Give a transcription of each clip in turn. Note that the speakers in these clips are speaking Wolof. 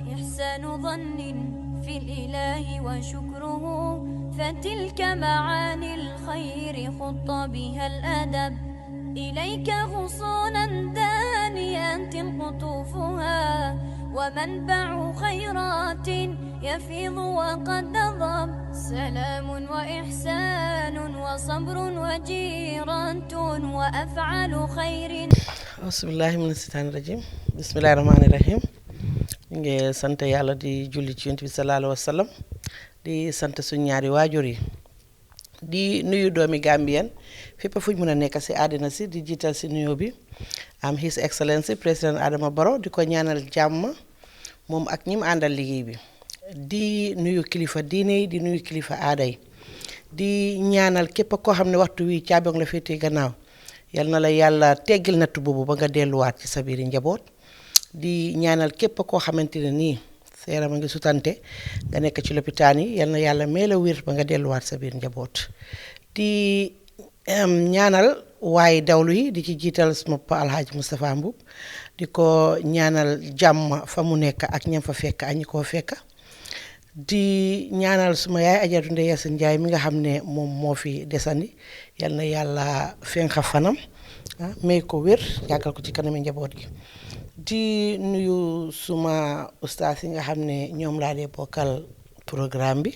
وإحسان ظن في الإله وشكره فتلك معاني الخير خط بها الأدب إليك غصونا دانيات قطوفها ومنبع خيرات يفيض وقد نضب سلام وإحسان وصبر وجيرة وأفعال خير. أعوذ بالله من الشيطان الرجيم بسم الله الرحمن الرحيم. ngi sant yàlla di julli ci yonent bi sallallahu alayhi wa sallam di sant suñu ñaari waajur yi di nuyu doomi Gambien fépp fuñ mën a nekk si àddina si di jiital si nuyoo bi am His Excellency président Adama Barrow di ko ñaanal jàmm moom ak ñi mu àndal liggéey bi di nuyu kilifa diine yi di nuyu kilifa aada yi di ñaanal képp koo xam ne waxtu wi caabiong la féetee gannaaw yal na la yàlla teggil nattu boobu ba nga delluwaat ci sa biir njaboot di ñaanal képp koo xamante ne nii sa yaram a ngi sutante nga nekk ci lopitaan yi yal na yàlla may la wér ba nga delluwaat sa biir njaboot di ñaanal waaye dawlu yi di ci jiital suma pa Alhaji Moustapha Mboup di ko ñaanal jàmm fa mu nekk ak ñam fa fekk ak ñi koo fekk di ñaanal suma yaay Ajaratu Ndeye Yacine Ndiaye mi nga xam ne moom moo fi desandi yal na yàlla fenxa fanam may ko wér yàggal ko ci kanami njaboot gi di nuyu suma ustaas yi nga xam ne ñoom laa dee bokkal programme bi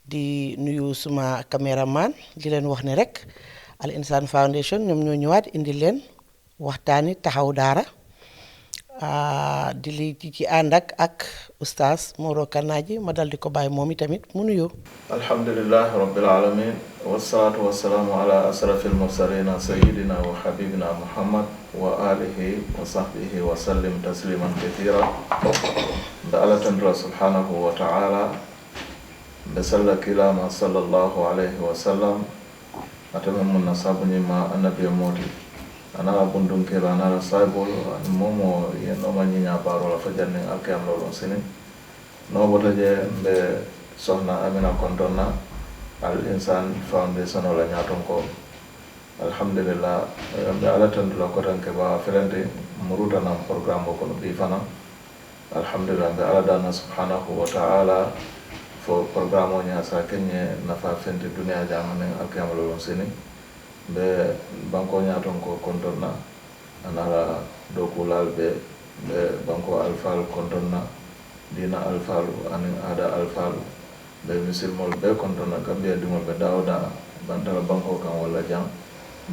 di nuyu suma caméraman di leen wax ne rek Al Insan Foundation ñoom ñoo ñëwaat indi leen waxtaani taxaw daara di li ci ànd ak ustaas Moro Kannaji ma dal di ko bàyyi moom itamit mu nuyoo. alhamdulillahi rabbil alamin wassalatu wassalamu ala asrafil mursalina sayyidina wa habibina muhammad wa alihi wa sahbihi wa sallim tasliman kathira da ala tandra subhanahu wa ta'ala da salla kilama sallallahu alayhi wa sallam atama munna sabuni ma annabi moti ana bundum ke bana saibol momo yeno manyinya baro la fajanne alkam lolon sinin no botaje be sohna Amina Kontonna Al Insan Foundation wala ñaton ko alhamdulillah be ala tan la ko tan ke ba felente muruta nam programme ko no bi fana alhamdulillah be ala dana subhanahu wa ta'ala fo programme nya sa kenye nafa fente dunya jamane alkam lolon sinin be banko ñaton ko Kontonna anala dokulal be banko alfal Kontonna dina alfalu anin ada alfalu be misilmol be Kontonna Gambia dimol be dawda bantala banko kan wala jam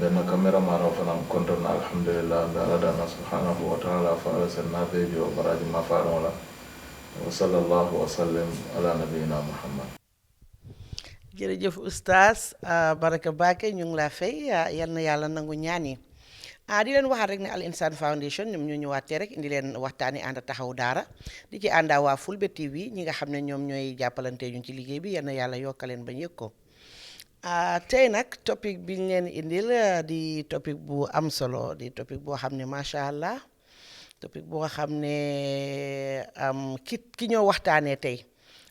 be na cameraman o fanam Kontonna alhamdulillah be ala dana subhanahu wa ta'ala fa ala sanna be jo baraji ma farola wa sallallahu wa sallim ala nabiyina Muhammad. jërëjëf oustaz baraka Baake ñu ngi laa fay yal na yàlla nangu ñaan yi di leen waxaat rek ne Al Insan Foundation ñoom ñoo ñëwaatee rek indi leen waxtaani ànd taxaw daara di ci àndaa waa Fulbe TV ñi nga xam ne ñoom ñooy jàppalante ñu ci liggéey bi yal na yàlla yokkaleen ba yëg ko tey nag topic bi ñu leen indil di topic bu am solo di topic boo xam ne macha allah topic boo xam ne ki ñoo waxtaanee tey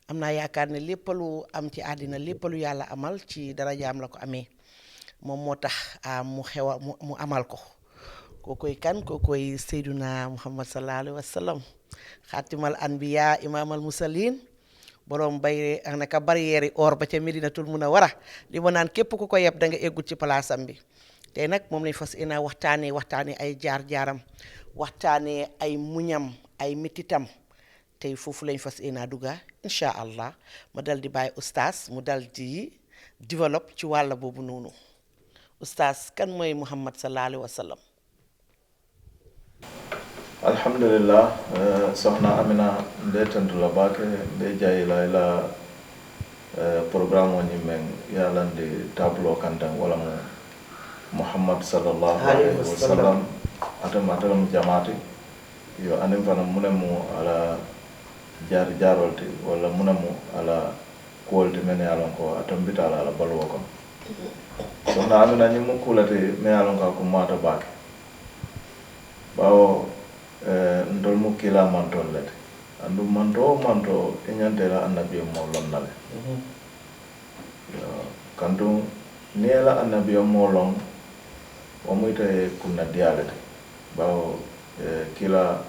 am naa yaakaar ne lépp lu am ci àddina lépp lu yàlla amal ci darajaam la ko amee moom moo tax mu amal ko kookoy kan kookoy Seyduna Muhammad sallallahu alayhi wa sallam xaatimal anbiya imaamal musalin borom bay ak naka barrière or ba ca Medinatul Munawwara li ma naan képp ku ko yeb da nga eggut ci palaasam bi tey nag moom lañ fas yéene waxtaanee ay jaar-jaaram waxtaanee ay muñam ay mititam tey foofu lañ fas yéene dugga incha allah ma dal di bàyyi oustaz mu dal di développe ci wàll boobu noonu oustaz kan mooy Muhammad sallallahu alayhi wa sallam. alhamdulillah soxna Amina mbe tentu la baake mbe jayi la programme o ñimmen yalandi tableau kantan wala mo Muhammad sallallahu alayhi wa sallam atama jamaati yo anin fana munemu ala jaarolti walla munemu ala kuwolti men yalon ko atambita ala baluwo kon soxna Amina ñi mu kulati me yalon ka ko mata baake bawo ndol mu kila mantol lete andu manto eñantela annabi mo lonnale kantu ni la annabi mo lon o muyta kunna diyalete bawo kila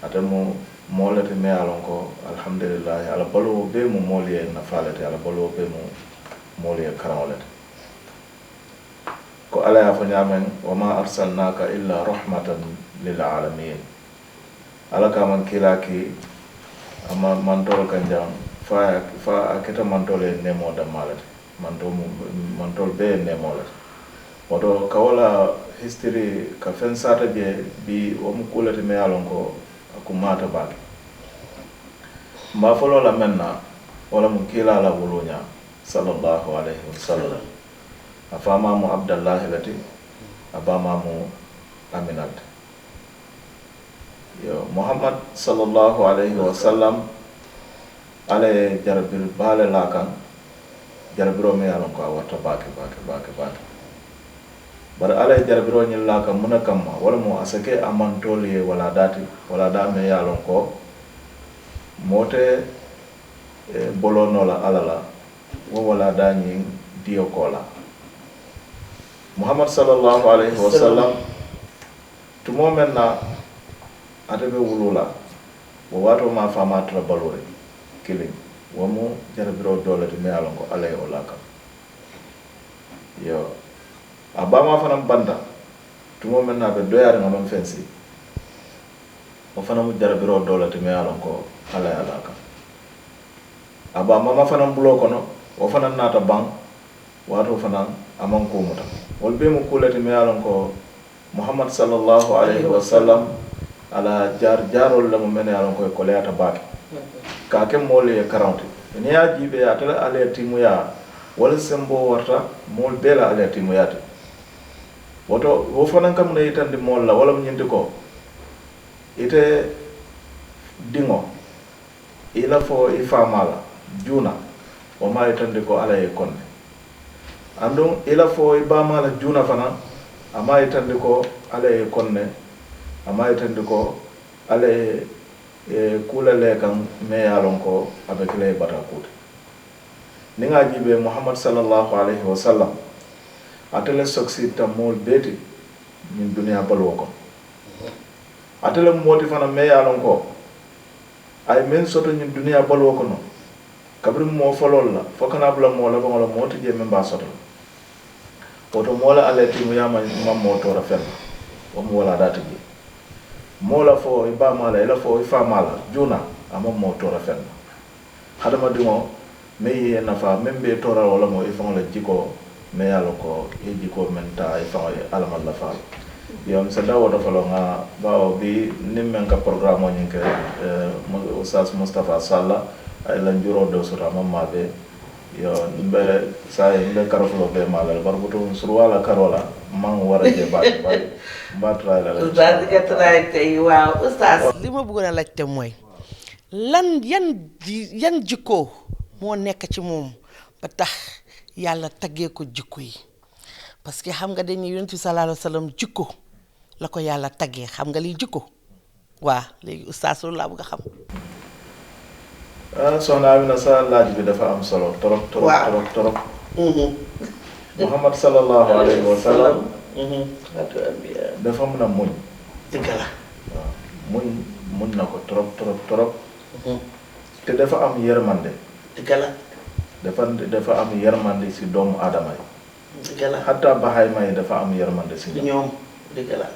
atamo molete me alon ko alhamdulillah ala baluwo be mu moliye nafalete ala baluwo be mu moliye karawlete ko ala ya fo ñamen wa ma arsalnaka illa rahmatan lil alamin ala ka man kilaki ama mantol kanjam fa aketa mantole nemo damalete mantol be nemo lete woto kawala history ka fen sata je bi o mu kulete me alon ko ko mata baake ma folo la menna wala mu kila la wulunya sallallahu alaihi wasallam afama mu abdullah lati abama mu aminat yo muhammad sallallahu alaihi wasallam ale jarbil bale la kan jarbiro me alon ko warta baake bar ala jarbiro ñil la kam muna kamma wala mo asake amantol ye wala da me yalon ko mote bolono la alala wo wala da ñi dio kola muhammad sallallahu alaihi wasallam tumo menna atabe wulula wo wato ma fama tra balore killing wo mo jarbiro dolati me yalon ko ala yo la kam yo abama fanam banda tumo men na be doyaare ngam fensi o fanam jarabiro dolati me alon ko ala alaka abama ma fanam bulo kono o fanam nata bang wato fanam amon ko muta wol be mu kulati me alon ko muhammad sallallahu alaihi wasallam ala jarol la mo men alon ko ko leata baake ka ke mole 40 ni ya jibe ya tala ala timuya wala sembo warta mol bela ala timuyati woto wo fanan kam ne itandi mol la wala ñindi ko ite dingo ila fo ifamala juna o ma itandi ko ala e konne andum ila fo ibamala juna fana ama itandi ko ala e konne ama itandi ko ala e kula le kam me yalon ko avec les batakout ni nga jibe muhammad sallallahu alaihi wasallam atele soksi tamol beti min dunia balwo ko atele moti fana me yalon ko ay men soto min dunia balwo ko no kabri mo folol la fokana bula mo la ngolo moti je men ba soto oto mola alati mu yama mammo to rafel o mo wala data ji mola fo iba mala ila fo ifa mala juna amammo to rafel hadama dimo me nafa membe tora wala mo ifa la jiko me yalo ko eji ko menta ay fa alama la fa yom sa dawo do falo nga bawo bi nimmen ka programme ni ke Oustaz Mustafa Salla ay la njuro do sura mamma be yo mbe sa mbe karoflo be malal barbuto surwala karola man wara je ba tray la Oustaz ga tray tay waaw Oustaz lima bëggona laajte moy lan yan jikko mo nekk ci mom ba tax yàlla taggee ko jikko yi parce que xam nga dañuy yonent bi sallallahu alayhi wasallam jikko la ko yàlla taggee xam nga li jikko waa léegi oustaz loolu laa bëgg a xam soxna Amina sa laaj bi dafa am solo torop muhammad sallallahu alayhi wasallam dafa mën a muñ dëgg la waaw muñ na ko torop te dafa am yërmande dëgg la dafa am yermande ci doomu adama yi dëgg la hatta bahayma yi dafa am yermande ci ñoom dëgg la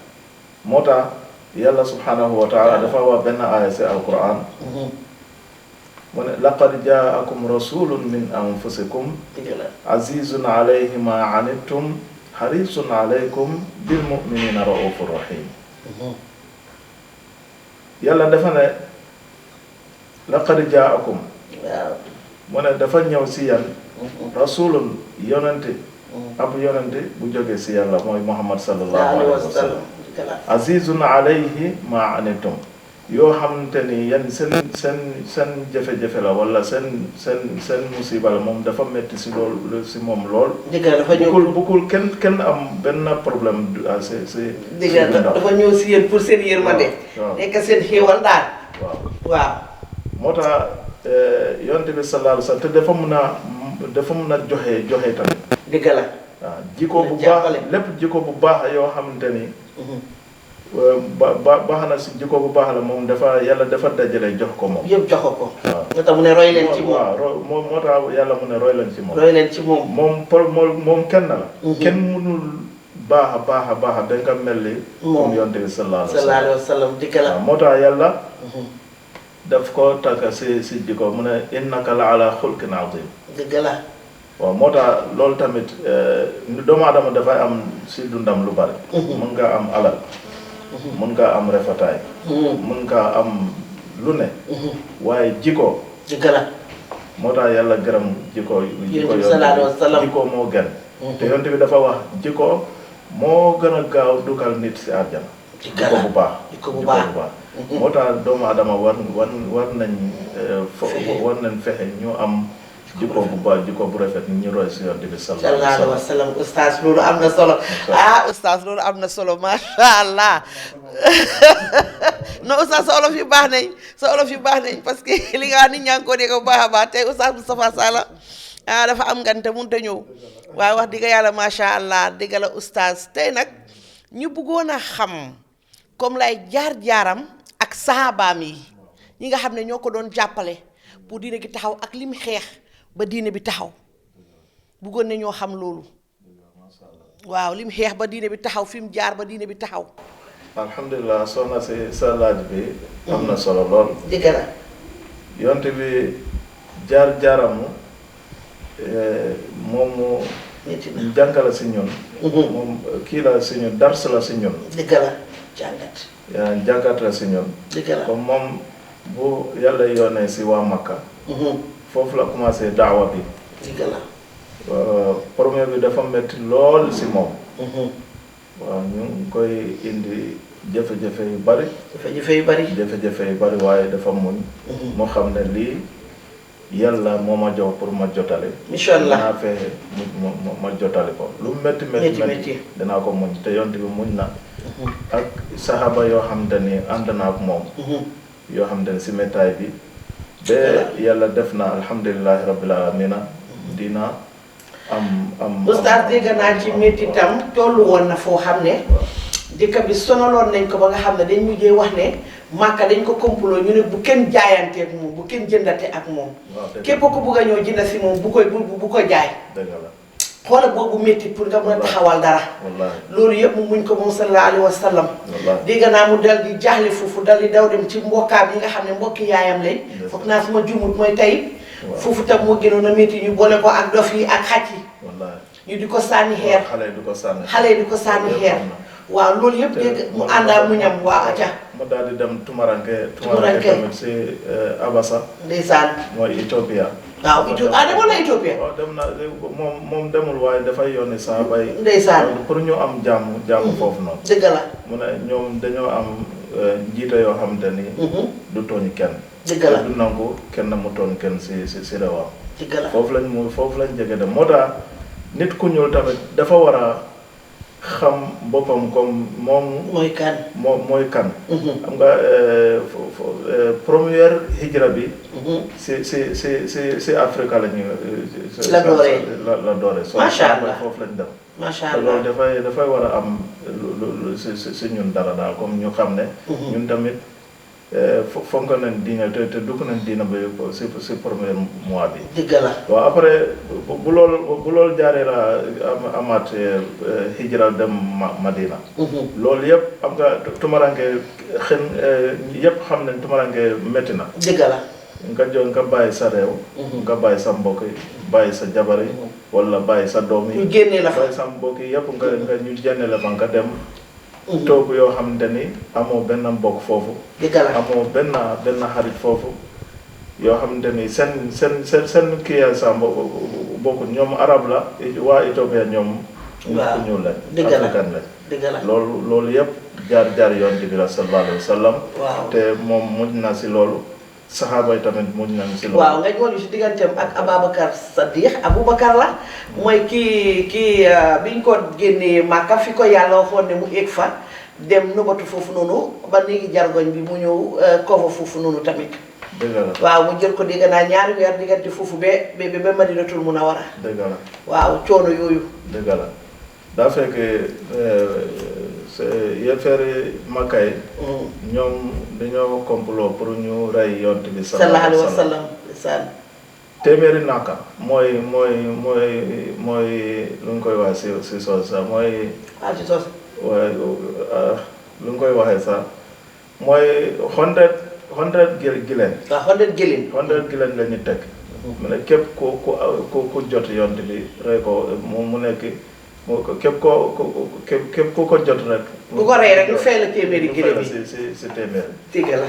mota yalla subhanahu wa ta'ala dafa wa benn aya ci alquran mon laqad ja'akum rasulun min anfusikum azizun alayhi ma anittum harisun alaykum bil mu'minina raufur rahim yalla dafa ne laqad ja'akum mo ne dafa ñëw ci yan rasulun yonante ab yonante bu joge ci yalla moy muhammad sallallahu alaihi wasallam azizun alayhi ma anitum yo xamanteni yan sen jafe-jafe la wala sen musiba la mom dafa metti ci lol ci mom lol digal dafa ñëw bukul ken am ben problème c'est digal dafa ñëw ci yeen pour sen yermande nek sen xewal dal waaw mota yonte bi sallallahu alayhi wasallam te dafa mën a joxe tamit dëgg la waaw jikko bu baax lépp jikko bu baax yoo xamante ni baax na si jikko bu baax la moom dafa yàlla dafa dajale jox ko moom. yëpp jox ko. waaw moo tax mu ne roy leen ci moom. waaw moo tax yàlla mu ne roy leen ci moom. roy leen ci moom. moom kenn la. kenn mënul baax a da nga mel ni. moom yonte bi sallallahu alayhi wa sallam dikk la. waaw moo tax yàlla. daf ko tàgg si jikko mu ne innaka la ala xulqin azim. dëgg la. waaw moo tax loolu tamit doomu aadama dafay am si dundam lu bari. mën nga am alal. mën nga am rafetaay. mën nga am lu ne. waaye jikko. dëgg la. moo tax yàlla gërëm jikko. jikko moo gën. te yonte bi dafa wax jikko moo gën a gaaw dugal nit si àjjana. jikko bu baax. jikko bu baax moo tax doomu aadama war nañ fexe ñu am. jikko bu baax jikko bu rafet ni ñu roy si yonte bi sallallahu alayhi wa sallam oustaz loolu am na solo oustaz loolu am na solo macha allah non oustaz sa olof yu baax nañ parce que li nga wax nit ñaa ngi ko dégg bu baax a baax tey oustaz Moustapha Sall dafa am ngante mënut a ñëw waaye wax dëgg yàlla macha allah dëgg la oustaz tey nag ñu bëggoon a xam comme lay jaar-jaaram ak sahabaam yi ñi nga xam ne ñoo ko doon jàppale pour diine gi taxaw ak lim xeex ba diine bi taxaw bëggoon ne ñoo xam loolu waaw lim xeex ba diine bi taxaw fi mu jaar ba diine bi taxaw. alhamdulilah soxna si sa laaj bi. am na solo lool. dëgg la. yonte bi jaar-jaaramu moom mu. jàngale si ñun. moom kii la si ñun dars la si ñun. dëgg la jàngat. jàngat la si ñun. dëgg la comme moom bu yàlla yoonee si waa Makka. foofu la commencé daawa bi. dëgg la. premier bi dafa metti lool si moom. waaw ñu ngi koy indi jafe-jafe yu bari. jafe-jafe yu bari waaye dafa muñ. moo xam ne lii yàlla moo ma jox pour ma jotale. incha allah dinaa fexe ma jotale ko. lu metti dinaa ko muñ te yonte bi muñ na. ak saxaaba yoo xamante ni ànd na ak moom. yoo xamante ni si métaay bi. ba yàlla def na alhamdulilahi rabbil alamina dina am oustaz dégg naa ci métti tam tollu woon na foo xam ne dëkk bi sonaloon nañ ko ba nga xam ne dañ mujjee wax ne Màkka dañ ko complot ñu ne bu kenn jaayante ak moom bu kenn jëndate ak moom képp ko bugg a ñëw jënd si moom bu ko jaay xoola boobu métti pour nga mën a taxawal dara loolu yëpp mu muñ ko moom sallallahu alayhi wa sallam dégg naa mu dal di jaaxle foofu dal di daw dem ci mbokkaam yi nga xam ne mbokki yaayam lañ foog naa suma jumut mooy tey foofu tam moo gënoon a métti ñu boole ko ak dof yi ak xaj yi ñu di ko sànni xeer xale yi di ko sànni xeer waaw loolu yëpp dégg mu àndaa mu ñam waa aca mu daal di dem tumaranke tamit si Abasa ndeysaan mooy Ethiopia waaw demoon na Ethiopia waaw dem na moom demul waaye dafay yónni saa bay ndeysaan pour ñu am jàmm foofu noonu dëgg la mu ne ñoom dañoo am njiite yoo xamante ni du tooñ kenn dëgg la du nangu kenn mu tooñ kenn si réewam dëgg la foofu lañ jege dem moo tax nit ku ñuul tamit dafa war a xam boppam comme moom mooy kan xam nga première hijra bi si Afrique la ñu la doore macha allah foofu lañ dem macha te allah loolu dafay war a am lu si ñun dara daal comme ñu xam ne ñun tamit fonk nañ diina te dugg nañ diina ba si premier mois bi dëgg la waaw après bu loolu jaaree la amaat hijra dem Madina loolu yëpp am nga tumaranke yëpp xam nañ tumaranke métti na dëgg la nga bàyyi sa réew nga bàyyi sa mbokk yi bàyyi sa jabar yi wala bàyyi sa doom yi ñu génne la fa bàyyi sa mbokk yi yëpp nga ñu génne la fa nga dem toog yoo xamante ni amoo benn mbokk foofu amoo benn xarit foofu yoo xamante ni seen kii sa bokk ñoom arab la waa Ethiopia ñoom ñu ko ñuul lañ africain lañ loolu yëpp jaar yoon bi la sallallahu alayhi wa sallam te moom mujj na si loolu saxaaba yi tamit mujj nañ si loolu waaw nga ñëwoon si digganteem ak Ababacar Sadiq Aboubacar la mooy kii biñ ko génnee Màkka fi ko yàlla waxoon ne mu éeg fa dem nubatu foofu noonu ba néegi jargoñ bi mu ñëw kofa foofu noonu tamit dëgg la waaw mu jël ko dégg naa ñaari weer diggante foofu ba Madinatul Munawwara dëgg la waaw coono yooyu dëgg la daa fekk yéeféeri Makka yi ñoom dañoo complot pour ñu rey yonent bi sallallahu alayhi wa sallam téeméeri naka mooy lu ñu koy wax si soos sax mooy si soos waaye lu ñu koy waxee sax mooy 100 gileen waaw 100 gileen 100 gileen la ñu teg mu ne képp ku jot yonent bi rey ko mu nekk képp ku ko jot rek bu ko rey rek ñu fay la téeméeri gileen bi si téeméeri dëgg la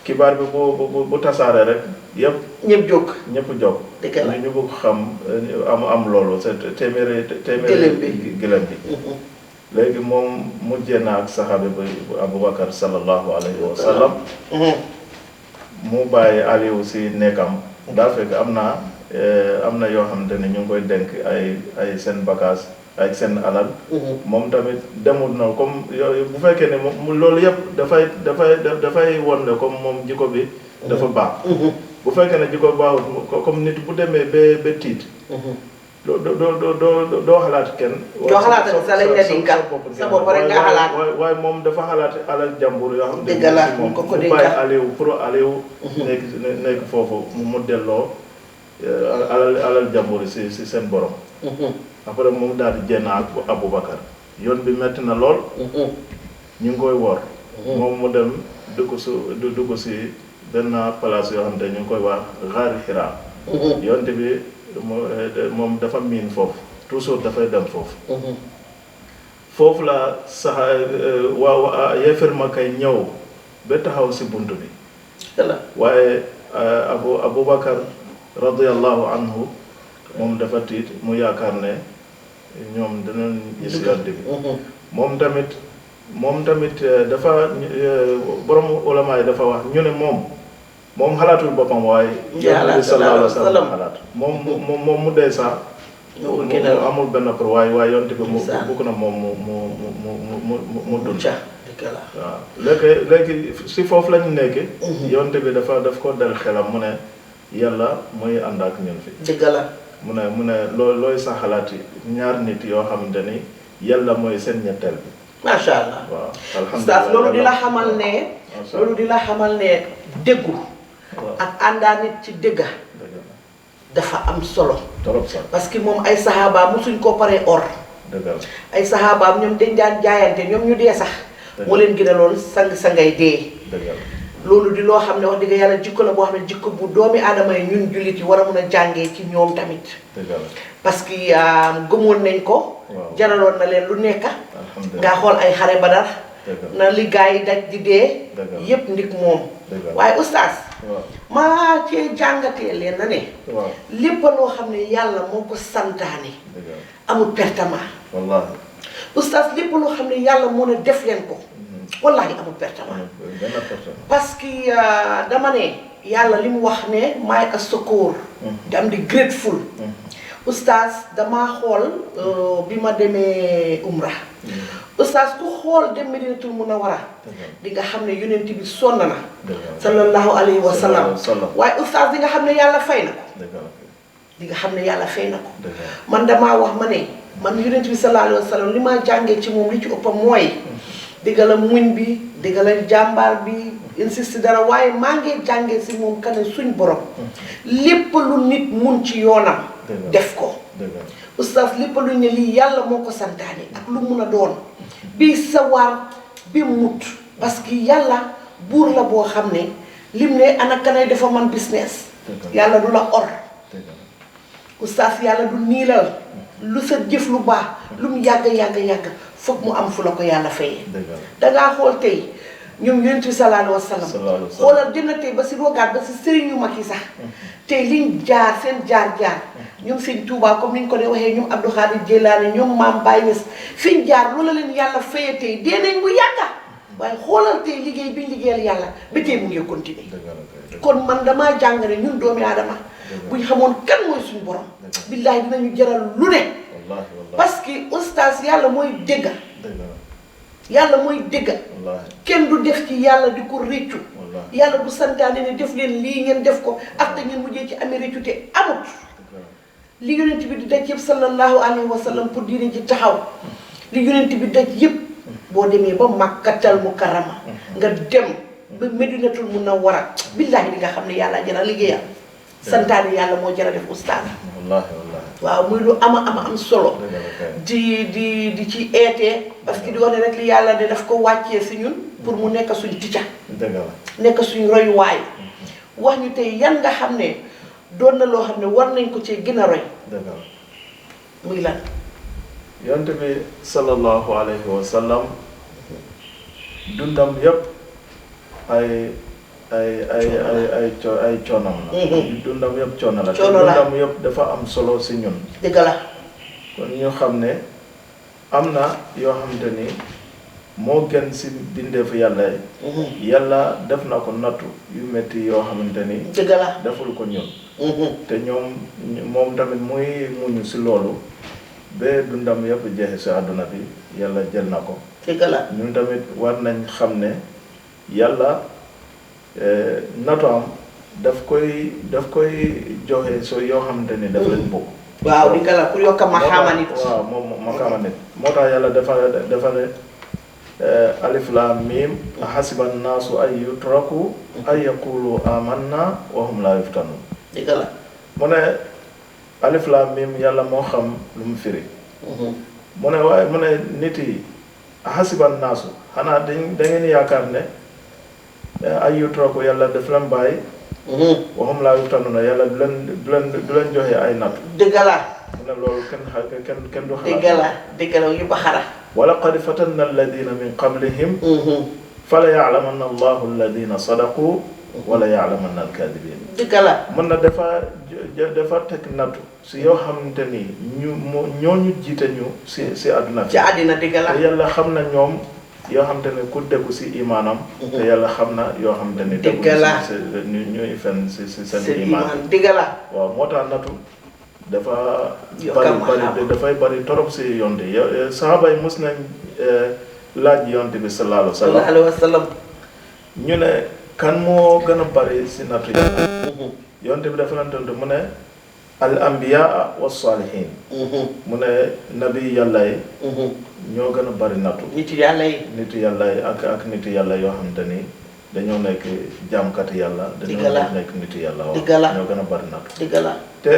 kibaar bi bu tasaare rek ñëpp jóg dëgg la ñu bëgg xam am loolu c'est téeméeri gileen bi léegi moom mujjee na ak saxaabi bu Aboubacar sallallahu alayhi wa sallam mu bàyyi Aliou si nekkam daa fekk am na yoo xamante ne ñu ngi koy denk ay seen bagage ay seen alal moom tamit demul na comme yooyu bu fekkee ne moom loolu yëpp dafay won ne comme moom jikko bi dafa baax bu fekkee ne jikko baaxut comme nit bu demee ba tiit doo xalaat kenn doo xalaat sa lañ la dinkal sa bopp rek nga xalaat waaye moom dafa xalaat alal jàmbur yoo xam dëgg la moom ko mu bàyyi Aliou nekk foofu mu delloo alal jàmbur yi si seen borom après moom daal di jénn ak Aboubacar yoon bi metti na lool ñu ngi koy wor moom mu dem dugg si benn place yoo xam ne ñu ngi koy wax Ghaar Hira yonte bi moom dafa miin foofu toujours dafay dem foofu foofu la sax waaw yéefar ma kay ñëw ba taxaw si bunt bi waaye Aboubacar radiyallahu anhu moom dafa tiit mu yaakaar ne ñoom dinañ gis yonte bi moom tamit dafa borom ulama yi dafa wax ñu ne moom xalaatul boppam waaye yonent bi sallallahu alayhi wa sallam xalaat moom mu dee sax amul benn pour waaye yonent bi mu bugg na moom mu dund waaw léegi si foofu lañu nekke yonent bi daf ko dal xelam mu ne yàlla mooy ànd ak ñun fi dëgg la mu ne looy sa xalaat ñaar nit yoo xamante ni yàlla mooy seen ñetteel bi macha allah waaw alhamdulilah Oustaz loolu di la xamal ne déggu ak àndaa nit ci dëgga dafa am solo parce que moom ay saxaabaam musuñ koo paree or ay saxaabaam ñoom dañ daan jaayante ñoom ñu dee sax moo leen gënaloon sang-sangay dee loolu di loo xam ne wax dëgg yàlla jikko la boo xam ne jikko bu doomi aadama yi ñun jullit yi war a mun a jàngee ci ñoom tamit parce que gëmoon nañ ko jaraloon na leen lu nekk nga xool ay xare Badar na li gaa yi daj di dee yépp ndik moom waaye Oustaz maa cee jàngatee leen na ne lépp loo xam ne yàlla moo ko santaane amul pertement wallaahi Oustaz lépp loo xam ne yàlla moo ne def leen ko wallaahi amul pertement parce que dama ne yàlla li mu wax ne maay a secours di am di grateful Oustaz damaa xool bi ma demee Umra Oustaz ku xool dem Medinatul Munawwara di nga xam ne yonent bi sonn na sallallahu alayhi wa sallam waaye Oustaz di nga xam ne yàlla fay na ko di nga xam ne yàlla fay na ko man damaa wax ma ne man yonent bi sallallahu alayhi wa sallam li ma jàngee ci moom li ci ëpp mooy digga la muñ bi digga la jàmbaar bi insiste dara waaye maa ngi jàngee si moom kan suñ borom lépp lu nit mun ci yoonam def ko Oustaz lépp lu ne lii yàlla moo ko santaane ak lu mun a doon bi sawar bi mut parce que yàlla buur la boo xam ne lim ne ana kanay dafa man business yàlla du la or Oustaz yàlla du niilal lu sa jëf lu baax lu mu yàgg foog mu am fu la ko yàlla fayee dangaa xool tey ñoom yonent bi sallallahu alayhi wa sallam xoolal dina tey ba si rogaat ba si sëriñ yu mag yi sax tey liñ jaar seen jaar ñoom sëñ Tuubaa comme niñ ko dee waxee ñoom Abdou Khadir Jilaani ñoom Maam Baye Niass fiñ jaar loola leen yàlla fayee tey dee nañ bu yàgga waaye xoolal tey liggéey biñ liggéeyal yàlla ba tey mu ngi continuer kon man damaa jàng ne ñun doomi aadama buñ xamoon kan mooy suñu borom billaahi dinañu jaral lu ne parce que Oustaz yàlla mooy dégga yàlla mooy dégga kenn du def ci yàlla di ko réccu yàlla du santaane ne def leen lii ngeen def ko ak te ngeen mujjee ci amee réccu te amut li yonent bi di daj yëpp sallallahu alayhi wa sallam pour diine ji taxaw li yonent bi daj yëpp boo demee ba Makkatal Mukarrama nga dem ba Medinatul Munawwara billaahi di nga xam ne yàlla jara liggéeyal santaane yàlla moo jara def ustaas waaw muy lu am solo di ci eetee parce que di wax ne rek li yàlla de daf ko wàccee si ñun pour mu nekk suñ ticca nekk suñ royuwaay wax ñu tey yan nga xam ne doon na loo xam ne war nañ ko ci gën a roy muy lan yonent bi sallallahu alayhi wa sallam dundam yëpp ay coonam la dundam yëpp coono la te dundam yëpp dafa am solo si ñun dëgg la kon ñu xam ne am na yoo xamante ni moo gën si bindeefu yàlla yi yàlla def na ko nattu yu metti yoo xamante ni dëgg la deful ko ñun te moom tamit muy muñu si loolu ba dundam yëpp jeexe si àdduna bi yàlla jël na ko dëgg la ñun tamit war nañ xam ne yàlla nattu am daf koy joxe so yoo xamante ni daf leen bëgg waaw dëgg la pour yokk maxaama nit waaw moom maxaama nit moo tax yàlla dafa ne alif laam miim ahasiba nnaasu an yutraku an yaqulu amanna wa hum laa yuftanun dëgg la mu ne alif laam miim yàlla moo xam lu mu firi mu ne nit yi ahasiba nnaasu xanaa da ngeen yaakaar ne an yutraku yàlla daf leen bàyyi wa hum laa yuftanuna yàlla du leen joxe ay natt dëgg la mu ne loolu kenn du xalaat dëgg la yu baxara wa laqad fatanna alladina min qablihim fala ya'lamanna allahu alladina sadaqu wala ya'lamanna alkadibin dëgg la mën na dafa teg nattu si yoo xamante ni ñooñu jiite ñu si àdduna ci àddina dëgg la te yàlla xam na ñoom yoo xamante ne ku déggu si imaanam te yàlla xam na yoo xamante ni déggu si ñuy fen si seen imaan dëgg la waaw moo tax nattu dafay bari torop si yonte saxaaba yi mos nañ laaj yonte bi sallallahu alayhi wa sallam ñu ne kan moo gën a bari si nattu yàlla yonte bi dafa leen tontu mu ne al anbiyaa wa salihin mu ne nabi yàlla yi ñoo gën a bari nattu nitu yàlla yi ak nitu yàlla yoo xamante ni dañoo nekk jaamkati yàlla dañoo nekk nitu yàlla waaw ñoo gën a bari nattu dëgg la te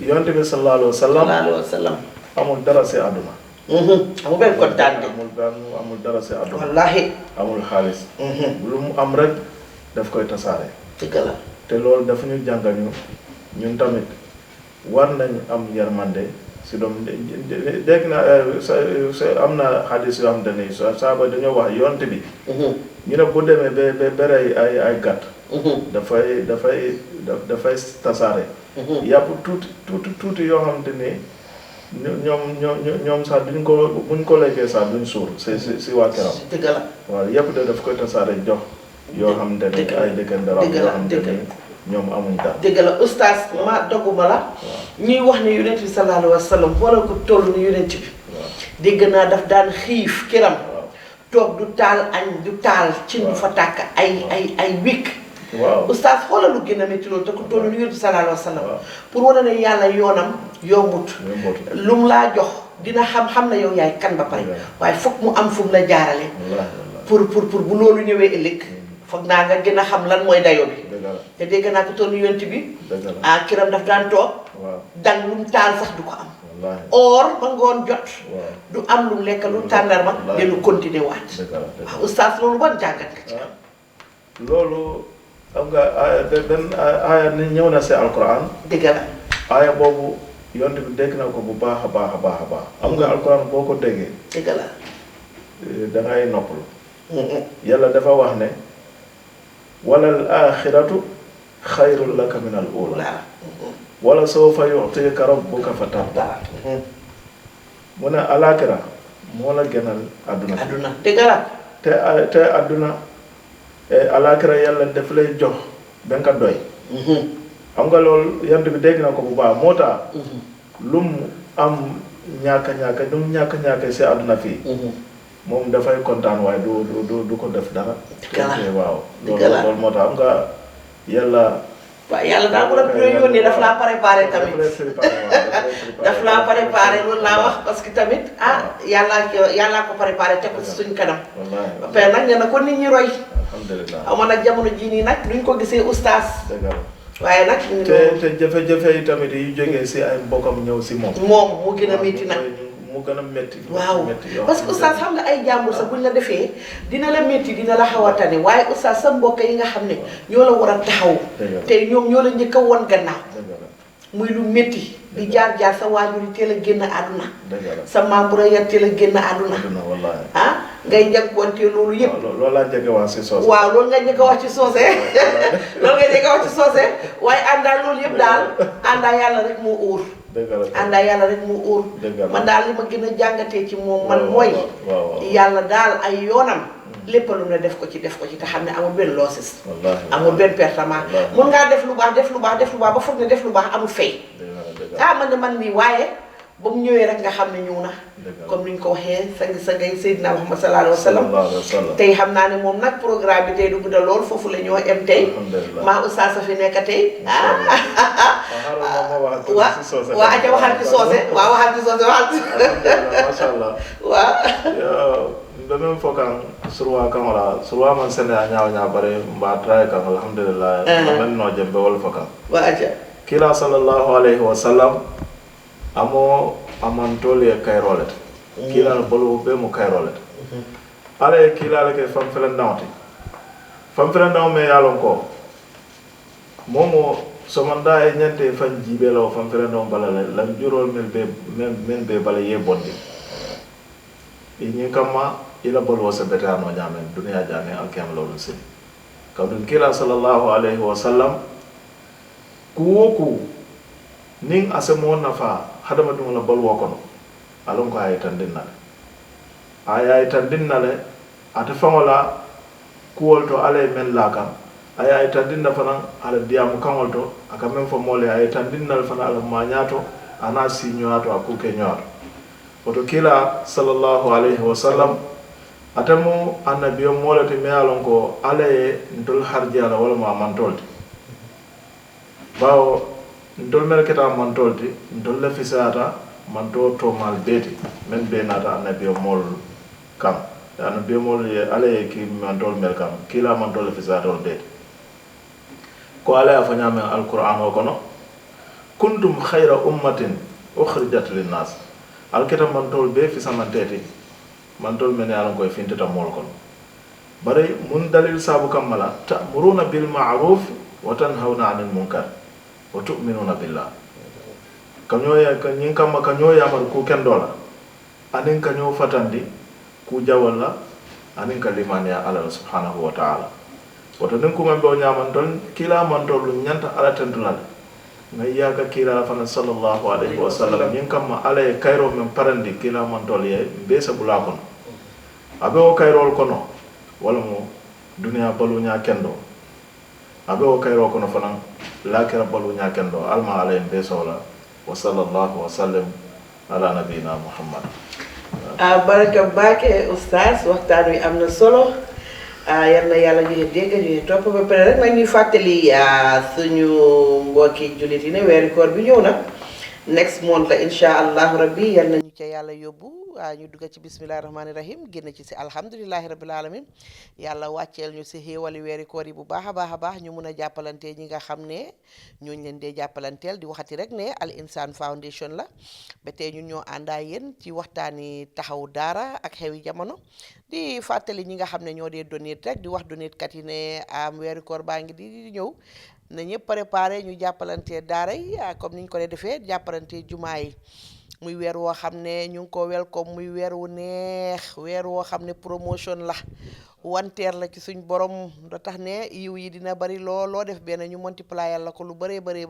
yonte bi sallallahu alayhi wa sallam amul dara si àdduna amul benn kontaan amul dara si àdduna wallaahi amul xaalis lu mu am rek daf koy tasaare dëgg la te loolu dafa ñu jàngal ñun tamit war nañ am yermande si doom dégg na am na xadis yoo xamante ni saaba dañoo wax yonte bi ñu ne bu demee ba bere ay gàtt dafay tasaare yàpp tuuti yoo xamante ni ñoom sax buñ ko lekkee sax duñ suur si waa keram dëgg la waaw yàpp de daf koy tasaare jox yoo xamante ni ay dëkkandaram yoo xamante ni ñoom amuñ dara dëgg la oustaz ma dogguma la ñuy wax ne yonent bi sallallahu alayhi wa sallam xoolal ko toll ni yonent bi dégg naa daf daan xiif kiram toog du taal añ du taal cin du fa tàkk ay wékk waaw oustaz xoolal lu gën a métti loolu te ko toll ni yonent bi sallallahu alayhi wa sallam pour wane ne yàlla yoonam yombut lu mu laa jox dina xam na yow yaay kan ba pare waaye foog mu am fu mu la jaarale pour bu loolu ñëwee ëllëg foog naa nga gën a xam lan mooy dayo bi te dégg naa ko toll ni yonent bi kiram daf daan toog dang lu mu taal sax du ko am or ba ngoon jot du am lu mu lekk lu tàndarma denu continuer waat waaw oustaz loolu ban jàngat nga ci am loolu xam nga benn aaya ni ñëw na si alquran dëgg la aaya boobu yonent bi dégg na ko bu baax a baax a baax a baax xam nga alquran boo ko déggee dëgg la dangay noppalu yàlla dafa wax ne wala al axiratu xayrun laka min al ula wala sawfa yu'tika rabbuka fatarda mu ne alaaxira moo la gënal àdduna dëgg la te àdduna alaaxira yàlla daf lay jox ba nga doy xam nga loolu yant bi dégg na ko bu baax moo tax lu mu am ñàkk lu mu ñàkk si àdduna fii moom dafay kontaan waaye du ko def dara waaw loolu moo tax xam nga yàlla waaw yàlla daal bu la yónnee daf laa préparé tamit daf laa préparé loolu laa wax parce que tamit yàllaa ko préparé teg ko ci suñ kanam ba pare nag nee na ko nit ñi roy alhamdulilah xaw ma nag jamono jii nii nag duñ ko gisee oustaz waaye nag te jafe-jafe yi tamit yu jógee si ay mbokkam ñëw si moom mu gën a métti nag mu gën a métti waaw parce que oustaz xam nga ay jàmbur sax buñ la defee dina la métti dina la xaw a tane waaye oustaz sa mbokk yi nga xam ne ñoo la war a taxaw te ñoom ñoo la njëkk a woon gannaaw muy lu métti di jaar sa waajur yi teel a génn àdduna sa membre ya teel a génn àdduna ngay njëkkoonte loolu yëpp loolu laa njëkk a wax si soose waaw loolu nga njëkk a wax ci soose loolu nga njëkk a wax ci soose waaye àndaa loolu yëpp daal àndaa yàlla rek moo óor àndaa yàlla rek moo óor man daal li ma gën a jàngatee ci moom man mooy yàlla daal ay yoonam lépp lu ne def ko ci te xam ne amul benn loosis amul benn pertement mun ngaa def lu baax ba foog ne def lu baax amul fay man nii waaye ba mu ñëwee rek nga xam ne ñëw na comme ni ñu ko waxee sa ngay Seydina Muhammad sallallahu alayhi wa sallam tey xam naa ne moom nag programme bi tey du gudda lool foofu la ñoo em tey maa oustaz sa fi nekk tey waa aca waxal ci soose waaw waxal ci soose masha Allah waaw domin fokan surwa kamara surwa man sene a ñaaw bare mba traye kan alhamdulillah men no jembe wol fokan wa aca kila sallallahu alayhi wa sallam amo amantole kayrolete kila bolu be mo kayrolete ale kila ke fam felen daw me yalon ko momo somanda e nyante fan jibe law fam felen daw balale lam jurol men be bala ye bondi ini kama ila bolu wasa betano nyamen dunia jane alkiyam lawlu sin kawdun kila sallallahu alayhi wa sallam kuwoku ning asemo nafa hadama dum la bal wokono alon ko ay tan dinnale ata fangola kuwol to ale men laka ay tan dinna fana ala diamu kangol to aka men fo mole ay tan dinnal fana ala mañato ana siñoato akuke ñoato oto kila sallallahu alayhi wa sallam atamu annabiyo molati me alon ko ale ndol harjala wala ma mantolti bawo ndol mel keta mantolti ndol la fisata manto to mal beti men be nata annabiyo mol kam annabiyo mol ale ki mantol mel kam kila mantol la fisata on beti ko ala afanya men alquran o kono kuntum khayra ummatin ukhrijat lin nas alketa mantol be fisamanteti mantol men alon koy fintata mol kono bare mun dalil sabu kamala ta'muruna bil ma'ruf wa tanhauna 'anil munkar wa tu'minuna billah kanyoya kanyin kama kanyoya mar ku kendola anin kanyo fatandi ku jawalla anin kalimani ya Allah subhanahu wa ta'ala wato nin kuma be nyaman don kila man dolu nyanta ala tantulal ngaya ka kila fa sallallahu alaihi wasallam nyin kama ala e kayro men parandi kila man dol ye be sabula kon abe o kayrol kono wala mo dunya balu nya kendo abe o kayro kono fanan lakira balu nya kendo alma ala en be sola wa sallallahu wa sallam ala nabina muhammad baraka bake oustaz waxtaan wi amna solo yal na yàlla ñu dégg ñu topp ba pare rek nag ñuy fàttali suñu mbokki jullit yi ne weeru koor bi ñëw na next month la insha allahu rabbi yal nañu ca yàlla yóbbu ñu dugg ci bismillahi rahmaani rahim génn ci si alhamdulilahi rabbil alamin yàlla wàcceel ñu si xéewali weeri koor yi bu baax a baax ñu mun a jàppalante ñi nga xam ne ñooñu leen dee jàppalanteel di waxati rek ne Al Insaan Foundation la ba tey ñun ñoo àndaa yéen ci waxtaani taxawu daara ak xewi jamono di fàttali ñi nga xam ne ñoo dee donate rek di wax donate kat yi ne am weeri koor baa ngi di ñëw na ñëpp préparé ñu jàppalante daara yi comme niñ ko dee defee jàppalante jumaa yi muy weer woo xam ne ñu ngi ko welcome muy weer wu neex weer woo xam ne promotion la wanteer la ci suñ borom da tax ne yiw yi dina bari loo def benn ñu multiplier la ko lu bëree bari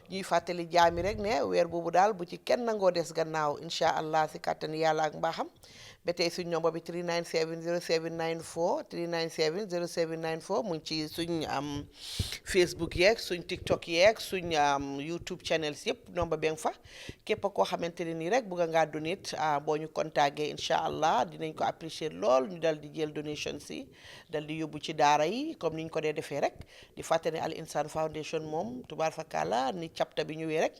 ñuy fàttali jaami rek ne weer boobu daal bu ci kenn nangoo des gannaaw incha allah si kàttan yàlla ak mbaaxam ba tey suñ nomba bi 3970794 3970794 mu ngi ci suñ Facebook yeeg suñ TikTok yeeg suñ YouTube channels yëpp nomba bi nga fa képp koo xamante ne nii rek bëgg ngaa donate boo ñu contacté incha allah dinañ ko apprécier lool ñu dal di jël donation foundation si dal di yóbbu ci daara yi comme niñ ko dee defee rek di fàttali Al Insan Foundation moom tubaar fakala ni chapter bi ñëwee rek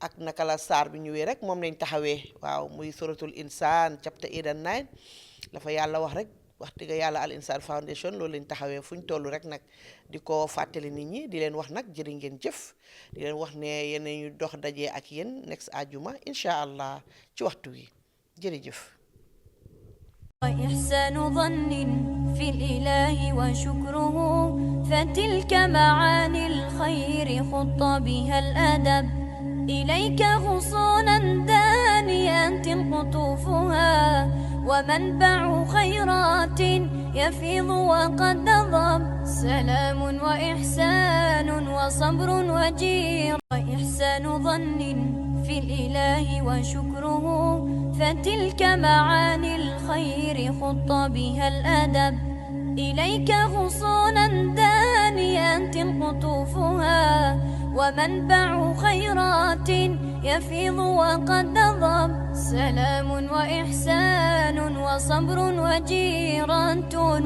ak naka la saar bi ñëwee rek moom lañ taxawee waaw muy suratul insan chapter 8 and 9 la fa yàlla wax rek wax dëgg yàlla Al Insan Foundation loolu lañ taxawee fu ñu toll rek nag di ko fàttali nit ñi di leen wax nag jërë ngeen jëf di leen wax ne yéen ñu dox dajee ak yéen next àjjuma incha allah ci waxtu wi jërëjëf. وإحسان ظن في الإله وشكره فتلك معاني الخير خط بها الأدب إليك غصونا دانيات قطوفها ومنبع خيرات يفيض وقد ضب سلام وإحسان وصبر وجير وإحسان ظن في الإله وشكره فتلك معاني الخير خط بها الأدب إليك غصونا دانيات قطوفها ومنبع خيرات يفيض وقد ضب سلام وإحسان وصبر وجيران